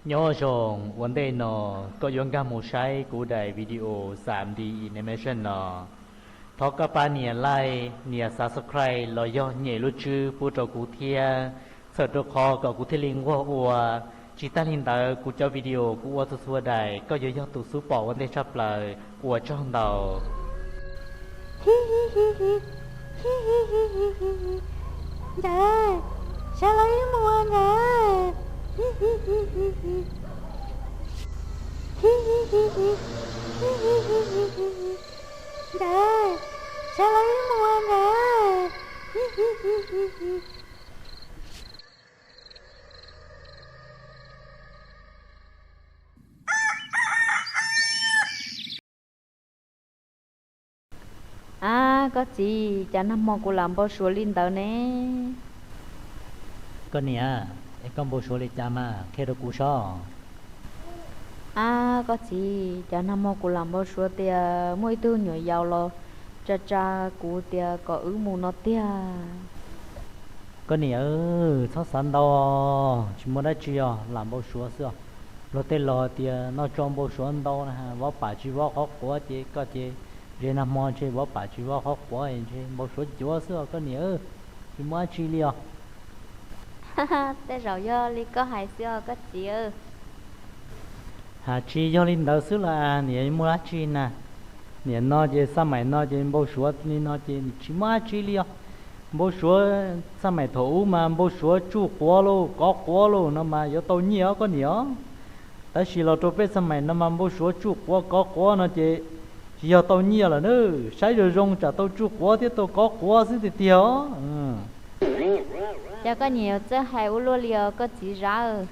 Nyob zoo, ua ntej no koj yuav nkag mus saib kuv daim video xam D animation no, thov koj pab nias like, nias subscribe los yog nyem lub tswb pub rau kuv thiab, txhawm rau qhov kom kuv thiaj li nquag ua. Tsis tag li ntawd, kuv cov video kuv ua txhua txhua daim koj yuav yog tus xub pom ua ntej tshaj plaws. Ua tsaug ntau. Ntawd, sawv los wb mus ua ntawd. Ntawd, sawv los wb mus ua ntawd. Ab, koj txiv, cas nag hmo kuv lam npau suav li ntawd ne? Koj niam, es koj npau suav li cas mas qhia rau kuv sob. Ab, koj txiv, cas nag hmo kuv lam npau suav tias muaj ib tug nyuam yaus los tsa tsa kuv tias kom wb mus no tiag. Koj niam, txhob xav ntau, tsis muaj dab tsi os, lam npau suav xwb os. Luag tej laus tias noj tso npau suav ntau na, vov pam tsis vov qhov quav, ces koj ces ntshe nag hmo ntshe vov pam tsis vov qhov quav, ntshe npau suav cuav xwb os koj niam, tsis muaj dab tsi li os. Tej zaum yog li koj hais xwb os koj txiv. Has tsis yog li ntawd xwb los niam, muaj dab tsi na? Niam no ces xaj maim no ces npau suav li no ces tsis muaj dab tsi li os. Npau suav xaj maim thaum ub mas npau suav tsuj quav lauj, kov quav lauj no mas yuav tau nyiaj os koj niam. Tab sis los rau peb xaj maim no mas npau suav tsuj quav kov quav no ces tsis yog tau nyiaj lawm na. Saib zoo zoo tsam tau tsuj quav thiab tau kov quav xwb tiag tiag os. Cas koj niam yuav txawj hais ua luaj li os koj txiv Zab.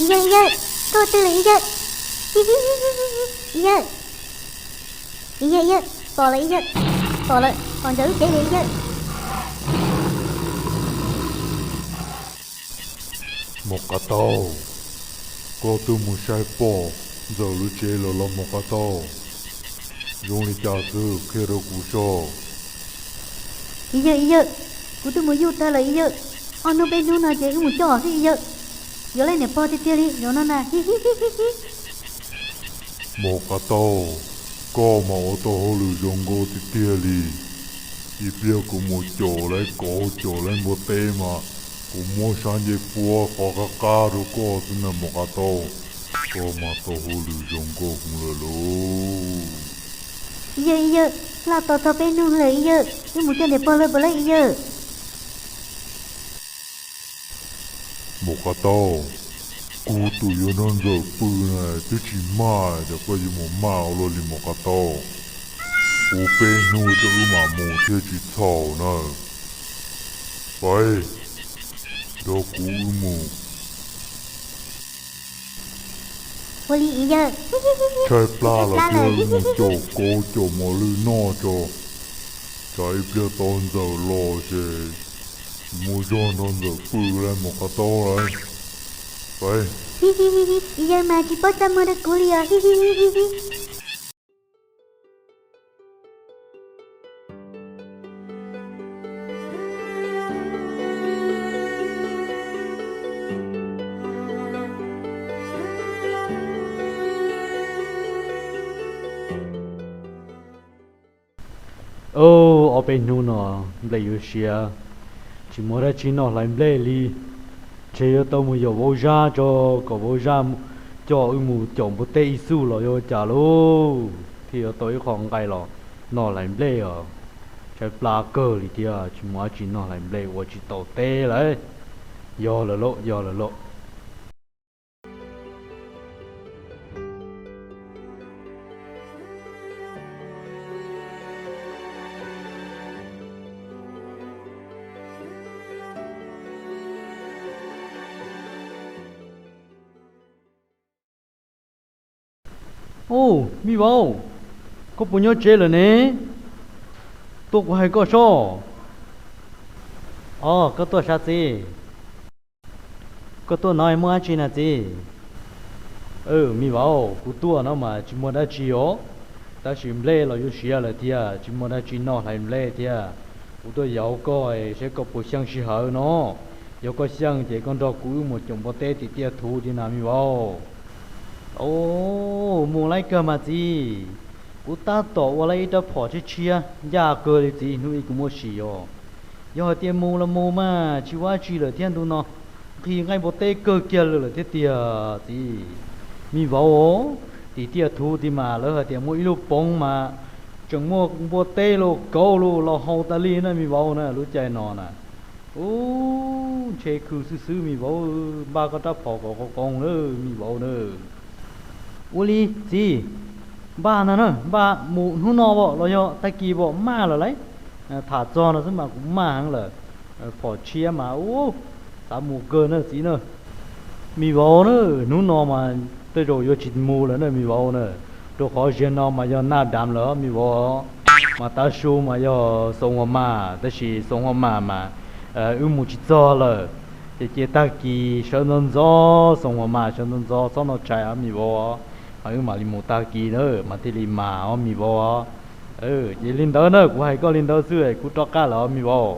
Ib yawg, ib yawg, koj twg lawm ib yawg? Ib yawg, ib yawg, ib yawg, pom lawm ib yawg, pom lawm, pom ntawm lub tsev lawm ib yawg. Mos Qas Taub, koj twb mus saib pom ntawm lub tsev lawm los Mos Qas Taub? Zoo li cas xwb qhia rau kuv soj. Ib yawg, ib yawg, kuv twb mus yuj tag lawm ib yawg. Ob hnub peb hnub no ces wb mus coj xwb ib yawg. Yuav leej niam pog tiag tiag li zaum no na. Mos Qas Taub, koj mas ua tau hauj lwm zoo nkauj tiag tiag li. Ib pliag kuv mus caum lawv kauv caum lawv npua teb mas kuv muab sab ncej puab qov qab qab rau koj xwb na Mos Qas Taub. Koj mas tau hauj lwm zoo nkauj heev lawm lauj. Ib yawg, ib yawg, laj tos txog peb hnub lawm ib yawg, wb mus coj niam pog lawv puas laib ib yawg? Mos Qas Taub, kuv tus yuav nrog ntxawm pw na twb tsis maj, cas koj yuav mus maj ua luaj li Mos Qas Taub. Puv peb hnub rau wb mam mus thiaj tsis txhaum na. Pais, nrog kuv wb mus. Ua li ib yawg. Tshaib plab los thiaj wb mus caum kauv caum mos lwj noj tso, tsam ib pliag tau ntxawm los ces tsis muaj zog nrog ntxawm pw lawm Mos Qas Taub lawm. Pais. Ib yawg mas tsis paub txaj muag rau kuv li os. Ob peb hnub no nplej yuav siav, tsis muaj dab tsi noj hlais nplej li. Ntshe yuav tau mus yaum vauv Zab tso, kom vauv Zab coj wb mus caum npua teb ib xub los yuav ua cas lauj, thiaj yuav tau ib qho nqaij los noj hlais nplej os. Tshaib plab kawg li thiab, tsis muaj dab tsi noj hlais nplej ua tsis tau teb lawm. Yog lawm lauj, yog lawm lauj. Ub, me vauv, koj puas nyob tsev lawm ne? Tuaj kuv hais koj sob. Os, koj tuaj sav txiv? Koj tuaj no muaj dab tsi na txiv? Me vauv, kuv tuaj no mas tsis muaj dab tsi os, tab sis nplej los yuav siav lawm thiab tsis muaj dab tsi noj hlais nplej thiab. Kuv tuaj yaum koj saib koj puas xyeej sij hawm no. Yog koj xyeej ces koj nrog kuv wb mus caum npua teb tim tiaj thuv thiab na me vauv. Os, mus laib kawg mas txiv. Kuv tab tom ua laib ib rab phom tshiab tshiab ncaj kawg li txiv, hnub ib kuv muab sim os. Yog hais tias mus los mus mas tsis ua dab tsi lawm thiab, ntu no nqhis nqaij npua teb kawg kiag lawm thiab tiag txiv. Me vauv, tim tiaj thuv tid mas lawv hais tias muaj ib lub poov mas tseem muaj npua teb los kauv los haus tas li na me vauv na, lub caij no na. Ub, ntshe khw xwb xwb me vauv, npaj koj rab phom kom qoo qoo na me vauv na. Ua li txiv, npaj no na, npaj mus hnub no pom los yog tag kis pom maj lawm lauj. Tham txog no xwb mas kuv maj heev lawm. Phom tshiab mas ub, xav mus kawg na txiv na. Me vauv na, hnub no mas tej zaum yuav tsis mus lawm na me vauv na, rau qhov zaum no mas yog naj dam lawm me vauv, mas tav su mas yog xoo hua mas, tab sis xoo hua mas mas wb mus tsis txog lawm. Ces cia tag kis sawv ntxov ntxov, xoo hua mas sawv ntxov ntxov txhob noj tshais os me vauv, mas wb mam li mus tag kis na mas thiaj li mas os me vauv. Ces li ntawd na, kuv hais koj li ntawd xwb, kuv rov qab lawm os me vauv.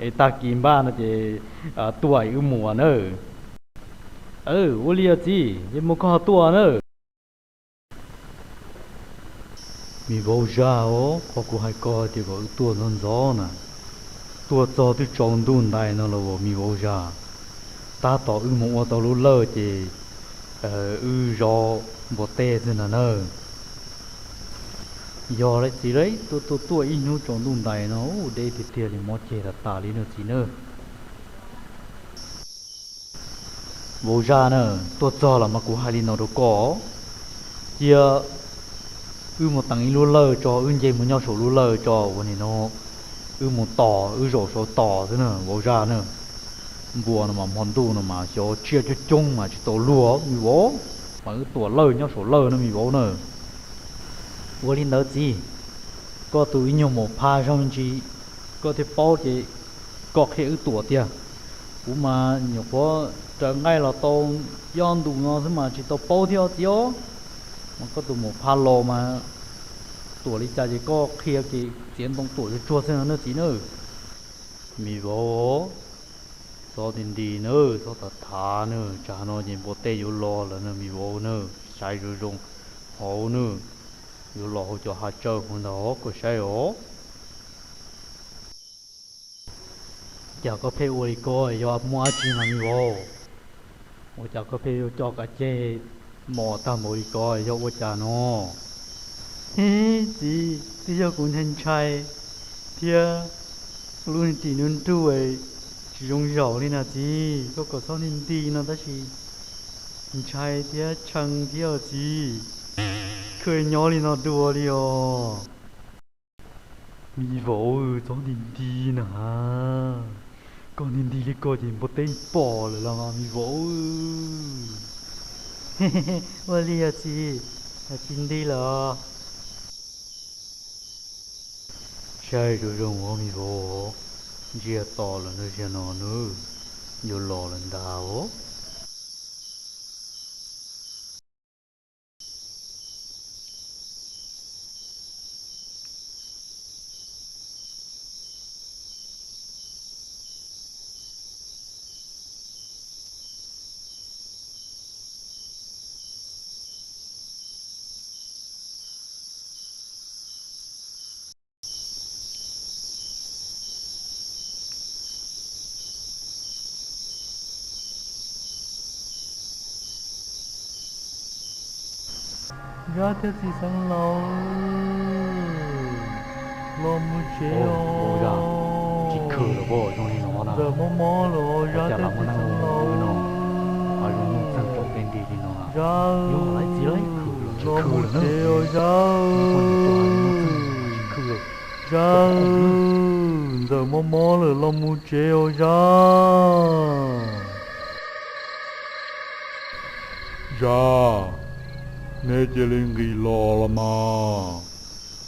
Es tag kis npaj no ces tuaj wb mus na. Ua li os txiv, ces mus koj ho tuaj na. Me vauv Zaj os, qhov kuv hais koj tias kom wb tuaj ntxov ntxov na, tuaj txog twb tsaus ntuj ntais no los as me vauv Zaj. Tab tom wb mus ua tau lub lawj ces wb zov npua teb xwb no na. Yog li txiv lauj, tuaj tuaj tuaj ib hnub tsaus ntuj ntais no, deb tiag tiag li, mob ceg tas tas li no txiv na. Vauv Zaj na, tuaj txog los mas kuv hais li no rau koj, cia wb mus teem ib lub lawj tso, wb nce mus nyob saum lub lawj tso, ua nim no wb mus tos, wb zaum saud tos xwb na vauv Zaj na. Npua no mas hmo ntuj no mas xyov tsiaj coob coob mas tsis tau luag me vauv, mas wb tuam lawj nyob saum lawj no me vauv na. Ua li ntawd txiv, koj tus ib nyuag maum phaj zoo me ntsis, koj thiaj paub ces koj qhia wb tuam tiag. Kuv mas nyuam qhuav raws nqaij los tau ob ntus no xwb mas tsis tau paub thiab os txiv os. Mas koj tus maum phaj laus mas tuam li cas ces koj qhia ces txiav ntoo tuam tsuag tsuag xwb no na txiv na. Me vauv, txhob nti nti na, txhob tham tham na, tsam no ces npua teb yuav los lawm na me vauv na. Saib zoo zoo hauv na, yuav los hauv cov hav tsawb hauv ntag koj saib os. Cas koj pheej ua li ko, yog muaj dab tsi mas me vauv? Ua cas koj pheej yuav coj kav ceg mos tag npaum li ko, yog ua cas no? Txiv, twb yog kuv ntshai ntshai thiab, lub ris nruj nruj tsis zoo zaum li na txiv, koj kom txhob nti nti no tab sis ntshai thiab tshee thiab os txiv. Koj nyob li no dua li os. Me vauv, txhob nti nti na. Koj nti nti li ko ces npua teb pom lawm los me vauv. Ua li os txiv, tsis nti lawm. Saib zoo zoo os me vauv, ntsiag to lawm na, zaum no nawb, yuav los lawm ntag os. Zab thiab txiv xeev laus, Los mus tsev os, tsis khwv lawm, zoo li no na. Ntxawm mob mob lawm os, Zab thiab txiv xeev laus, zoo li no, hav zoov nuj txeeg tsaus nti li no na. Zab, yog lawv txiv lawv khwv los tsis khwv lawm na. Zab, Zab, Ntxawm mob mob lawm, los mus tsev os Zab. Zab, neb cia li nqis los los mas.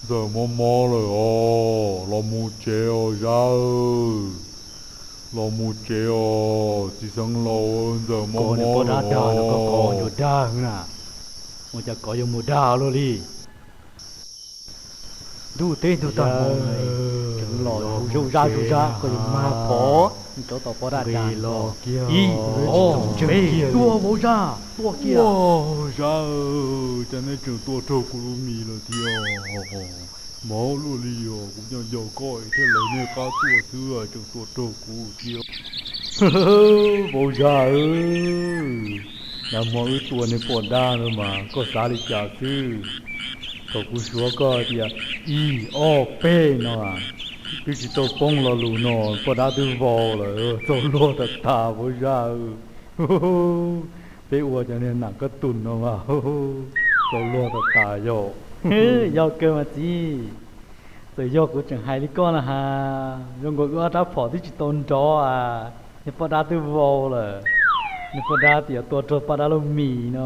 Ntxawm mob mob lawm os, los mus tsev os Zab. Los mus tsev os, txiv xeev laus, Ntxawm mob mob lawm os. Dag na, ua cas koj yuav mus dag luaj li? Ntuj teb ntuj tag, tseem los zov Zab zov Zab, koj yuav mag phov rau tom poj dab dag los. Ib, ob, peb, tua vauv Zab, tua kiag. Zab, cas nej tseem tua raug kuv lub mis lawm thiab? Mob luaj li os, kuv nco nco koj thiaj lawv nej qab tuaj xwb tseem tua raug kuv thiab. Vauv Zab, nag hmo wb tua niag poj dab no mas koj xav li cas xwb? Thaum kuv suav koj tias ib ob peb no, twb tsis tau poob lo lus no, poj dab twb vau lawm, txaus luag tas tas vauv Zab. Peb ua cov niag nam kab tus no mas txaus luag tas tas yog. Yog kawg mas txiv, txawm yog kuv tseem hais li koj na has, zoo nkaus wb ob rab phom twb tsis tau nrov, niag poj dab twb vau lawm. Niag poj dab tias tua raug poj dab lub mis no,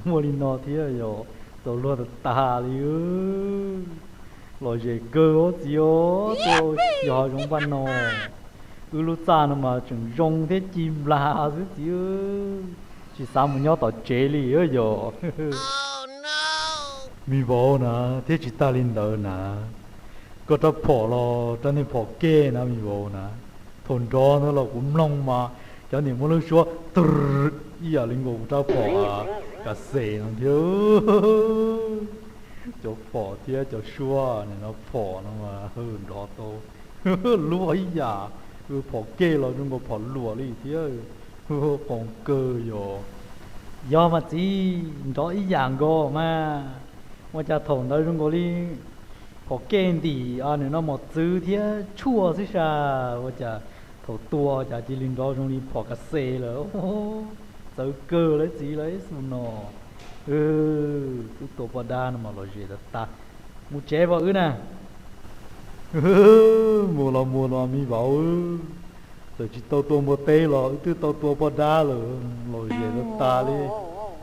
muaj li no thiab yog, txaus luag tas tas li. Lom zem kawg os txiv os, tua yog hav zoov npaj no. Wb lub txaj no mas tseem zoo thiab ci nplas xwb txiv, tsis xav mus nyob tom tsev li yog. Me vauv na, thiab tsis tag li ntawd na, koj rab phom los rab niag phom kej na me vauv na, thaum nrov ntawd los kuv mloog mas cov niam muab lub suab ib yam li nkaus kuv rab phom kas xes no thiab. Cov phom thiab cov suab nim no phom no mas nrov tau luag ib yam, phom kej los zoo nkaus phom luam li thiab, qoos kawg yog. Yog mas txiv, nrov ib yam nkaus mas, ua cas thaum ntawd zoo nkaus li phom kej ntim nim no mos txwv thiab tshuaj xwb sas, ua cas thaum tua cas cia li nrov zoo li phom kas xes lawm. Txawv kawg lawm txiv lawm xub no. Wb tua poj dab no mas lom zem tas tas, mus tsev pom wb na. Mus los mus los me vauv, txawm tsis tau tua npua teb los wb twb tau tua poj dab lawm, lom zem tas tas li.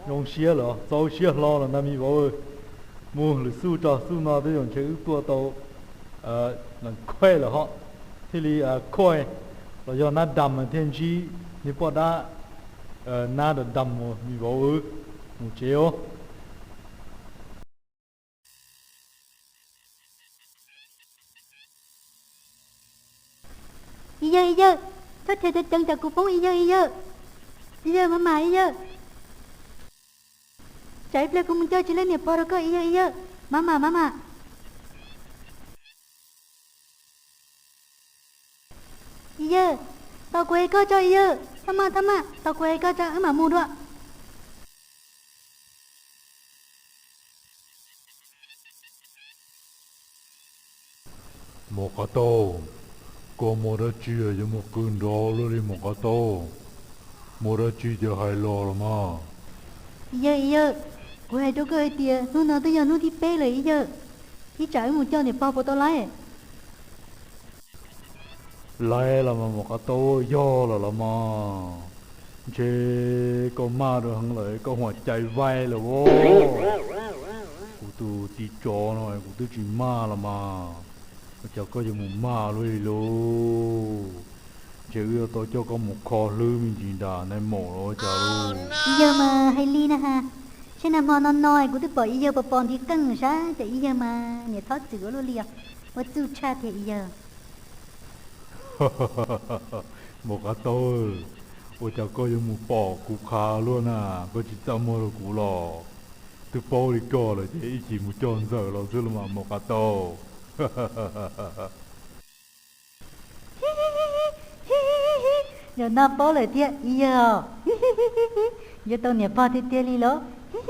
Zoo siab lawm, txaus siab hlo lawm ntag me vauv. Mus lwm xub tso, xub no twb yog ntshe wb tuaj tau lees khuaj lawm hos, thiaj li khuaj los yog nab dam thiaj ntsib niag poj dab nab dam dam mus me vauv. Mus tsev os. Ib yawg, ib yawg, txhob thia cov ceev tsam kuv poob ib yawg, ib yawg. Ib yawg, mab mam ib yawg. Tsam ib pliag kuv mus coj tsis leej niam pog rau koj ib yawg, ib yawg. Mab mam, mab mam. Ib yawg, tos kuv hais koj tso ib yawg, thaj maj thaj maj, tos kuv hais koj tso wb mam mus dua. Mos Qav Taub, koj muaj dab tsi yuav mus qw nrov luaj li Mos Qav Taub? Muaj dab tsi ces hais los los mas. Ib yawg, ib yawg, kuv hais rau koj hais tias hnub no twb yog hnub thib peb lawm ib yawg, ib tsam wb mus coj niam pog puas tau laiv? Laiv los mas Mos Qav Taub, yog lawm los mas. Ntshe koj maj rau heev lawm, koj huam cai vai lawm os. Kuv tus txiv tsov no kuv twb tsis maj los mas, ua cas koj yuav mus maj luaj li lauj? Ntshe wb yuav tau coj koj mus kho hlwb me ntsis nram nais maum los ua cas lauj. Ib yawg mas hais li na has, seb nag hmo no no kuv twb pom ib yawg pos pos ntiv qeej sab, cas ib yawg mas niam thob txwm ua luaj li os, ua txuj tshaj tiag ib yawg. Mos Qav Taub, ua cas koj yuav mus pom kuv qhav luaj na, koj tsis txaj muag rau kuv los? Twb paub li koj lawm ces ib chim mus coj ntxawm los xwb los mas Mos Qav Taub. Zaum no paub lawm thiab ib yawg os. Yuav tau niam pog tiag tiag li los?